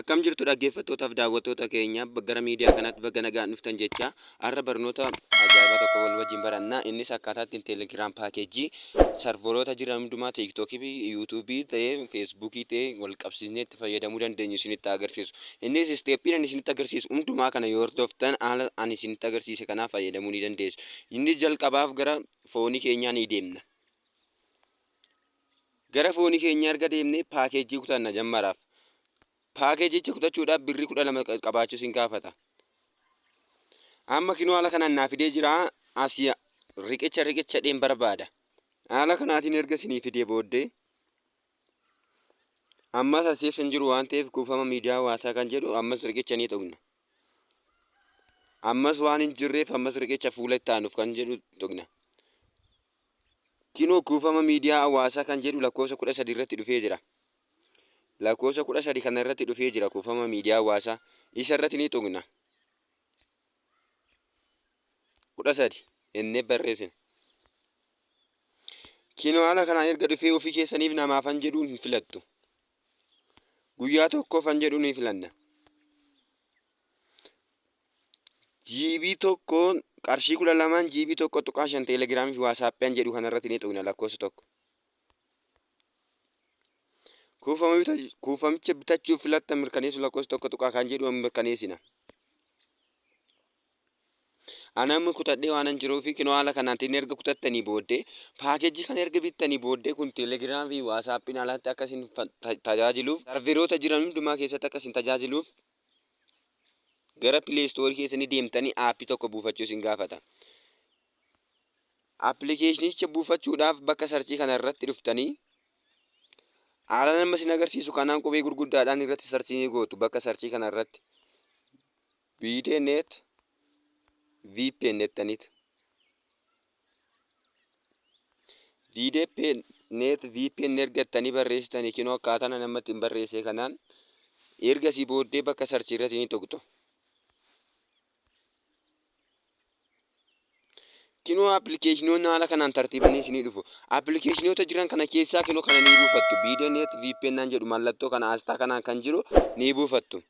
Akkam jirtu dhaggeeffattootaaf daawwattoota keenya, gara miidiyaa kanaatti baga nagaan dhuftan jecha. Har'a barnoota ajaa'ibaa tokko wal wajjin baranna. Innis akkaataa ittiin Telegram paakeejii sarveroota jiran hundumaa, TikTokii fi YouTubeii ta'ee, Facebookii ta'ee, wal qabsiisnee itti fayyadamuu dandeenyu isinitti agarsiisu. Innis isteeppiin ani isinitti agarsiisu hundumaa kana yoo hordoftan, haala ani isinitti agarsiise kanaa fayyadamuu ni dandeessu. Innis jalqabaaf gara foonii keenyaa ni deemna. Gara foonii keenyaa erga deemnee paakeejii kutanna jammaraaf. Paakeejicha kutachuudhaaf birrii 12 qabaachuu sin gaafata. Amma kinoo haala kanaan naa fidee jira. Asii riqicha riqicha dheen barbaada. Haala kanaatiin erga isinii fidee booddee, ammas asii hin jiru waan ta'eef, kuufama miidiyaa hawaasaa kan jedhu ammas riqicha ni tuqna. Ammas waan hin jirreef, ammas riqicha fuula itti aanuuf kan jedhu tuqna. Kinoo kuufama miidiyaa hawaasaa kan jedhu lakkoofsa 13 irratti dhufee jira. Lakkoofsa 13 kana irratti dhufee jira kuufama miidiyaa hawaasaa. Isa irratti ni tuqna. 13 innee barreessina. Kinoo haala kanaan erga dhufee, ofii keessaniif namaafan jedhu hin filattu. Guyyaa tokkoofan jedhu ni filanna. GB 1 qarshii 12n GB 1.5 Telegramii fi WhatsAppiin jedhu kanarratti ni tuqna, lakkoofsa 1. Kuufamicha bitachuuf filattan mirkaneessu lakkoofsa 1 tuqaa kan jedhu mirkaneessina. Ani amma kutadhee waan hin jiruufi, kinoo haala kanaatiin erga kutattanii booddee, paakeejii kana erga bittanii booddee, kun Telegram fi WhatsAppiin alatti akka isin tajaajiluuf, sarveroota jiran hundumaa keessatti akka isin tajaajiluuf, gara Play Store keessanii deemtanii aappii tokko buufachuu isin gaafata. Appilikeeshinicha buufachuudhaaf bakka sarchii kana irratti dhuftanii, haala nama isin agarsiisu kanaan qubee gurguddaadhaan irratti sarchii ni gootu. Bakka sarchii kana irratti VDNet VPN jettaniitu. VDNet VPN ergattanii barreessitanii, kinoo akkaataa namatti hin barreesse kanaan ergasii booddee bakka sarchii irratti ni tuqxu. Kinoo appilikeeshinoonni haala kanaan tartiibanii isinii dhufu. Appilikeeshinoota jiran kana keessaa kinoo kana ni buufattu. VDNet VPN jedhu mallattoo kana asxaa kanaan kan jiru ni buufattu.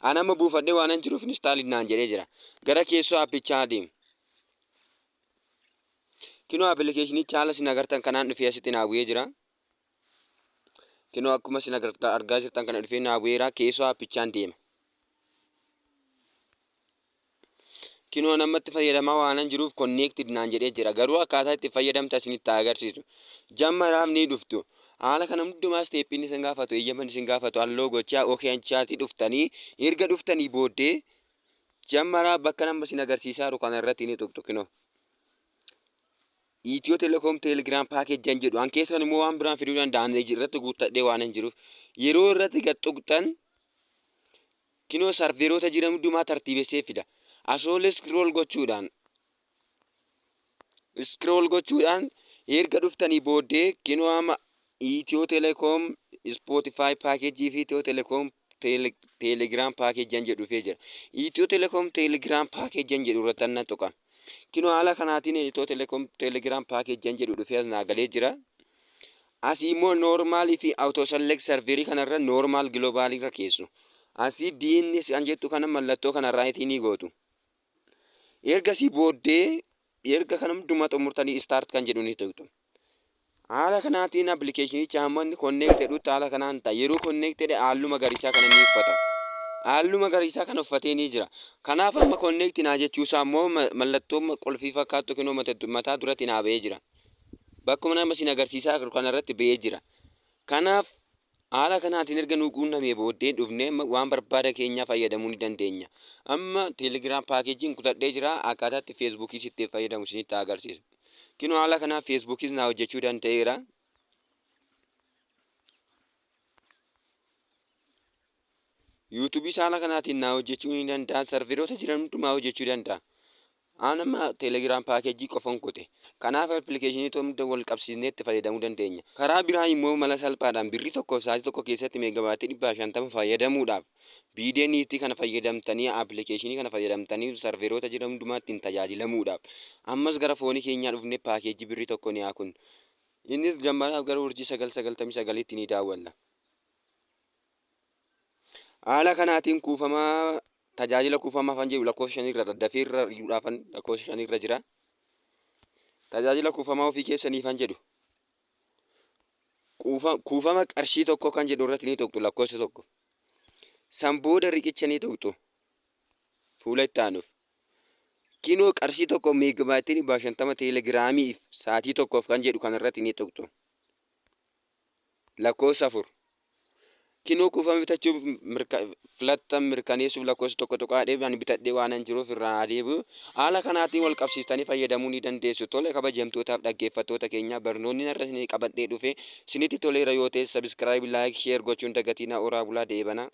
Ani amma buufadhee waan hin jiruuf install naan jedhee jira. Gara keessoo aappichaa adeemu. Kinoo appilikeeshinicha haala isin agartan kanaan dhufee asitti naa bu'ee jira. Kinoo akkuma isin argaa jirtan kana dhufee naa bu'eera. Keessoo aappichaan deema. Kinoo namatti fayyadamaa waan hin jiruuf connected naan jedhee jira. Garuu akkaataa itti fayyadamta isinitti haa agarsiisu. Jammaraaf ni dhuftu. Haala kana hundumaa isteeppiin isin gaafatu, eeyyaman isin gaafatu, halluu gochaa OK'nchaatti dhuftanii, erga dhuftanii booddee jammaraa bakka nama isin agarsiisaa jiru kana irratti ni tuqxu kinoo. Ethio Telecom Telegram Package jan jedhu an keessan immoo waan biraan fiduu danda'an irratti guuttadhee waan hin jiruuf, yeroo irratti gad tuqxan kinoo sarveroota jiran hundumaa tartiibessee fida. Asoolee scroll gochuudhaan erga dhuftanii booddee, kinoo amma Ethio Telecom Spotify Package fi Ethio Telecom Telegram Package jan jedhu dhufee jira. Ethio Telecom Telegram Package jan jedhu irratti annan tuqa. Kinoo haala kanaatiin Ethio Telecom Telegram Package jan jedhu dhufee as naa galee jira. Asii immoo normalii fi auto select serverii kanarra normal globalii irra keessu. Asii DNS kan jettu kana mallattoo kana rightii ni gootu. Ergasii booddee, erga kana hundumaa xumurtanii, start kan jedhu ni tuqxu. Haala kanaatiin appilikeeshinicha hamma inni connect jedhutti haala kanaan ta'a. Yeroo connect jedhe halluu magariisaa kana ni uffata. Halluu magariisaa kana uffatee ni jira. Kanaaf amma connect naa jechuusaa immoo mallattoo qulfii fakkaattu kinoo mataa duratti naa ba'ee jira. Bakkuma nama isin agarsiisaa jiru kanarratti ba'ee jira. Kanaaf haala kanaatiin erga nu quunnamee booddee, dhufnee waan barbaada keenyaa fayyadamuu ni dandeenya. Amma Telegram paakeejiin kutadhee jira. Akkaataa itti Facebookii itti fayyadamu isinitti agarsiisu. Kinoo haala kanaan Facebookis naa hojjechuu danda'eera. YouTubeis haala kanaatiin naa hojjechuu ni danda'a. Sarveroota jiran hundumaa hojjechuu danda'a. Aan amma Telegram paakeejii qofan kute. Kanaaf appilikeeshinii hunda wal qabsiisnee itti fayyadamuu dandeenya. Karaa biraa immoo mala salphaadhaan birrii 1 sa'aatii 1 keessatti meegabaatii 150 fayyadamuudhaaf, VDNet kana fayyadamtanii, appilikeeshinii kana fayyadamtanii sarveroota jiran hundumaa ittiin tajaajilamuudhaaf, ammas gara foonii keenyaa dhufnee paakeejii birrii 1 ni haa kunnu. Innis jammaraaf gara urjii 999tti ni daawwanna. Haala kanaatiin kuufamaa, tajaajila kuufamaa kan jedhu lakkoofsa 5rra daddafee irra riiguudhaafan lakkoofsa 5rra jira. Tajaajila kuufamaa ofii keessanii kan jedhu kuufama qarshii 1 kan jedhu irratti ni tuqxu, lakkoofsa 1. San booda riqicha ni tuqxu fuula itti aanuuf. Kinoo qarshii 1 meegabaayitii 150 teelegiraamiif sa'aatii 1f kan jedhu kanarratti ni tuqxu. Lakkoofsa 4. Kinoo kuufama bitachuuf filattan mirkaneessuuf lakkoofsa 1 tuqaa ani bitadhee waan an jiruuf irraa adeemu. Haala kanaatiin wal qabsiistanii fayyadamuu ni dandeessu. Tole, kabajamtootaaf dhaggeeffattoota keenya, barnoonni narra isinii qabadhee dhufe isinitti toleera yoo ta'e, subscribe, like, share gochuun dagatiin. Oraa bulaa, deebana.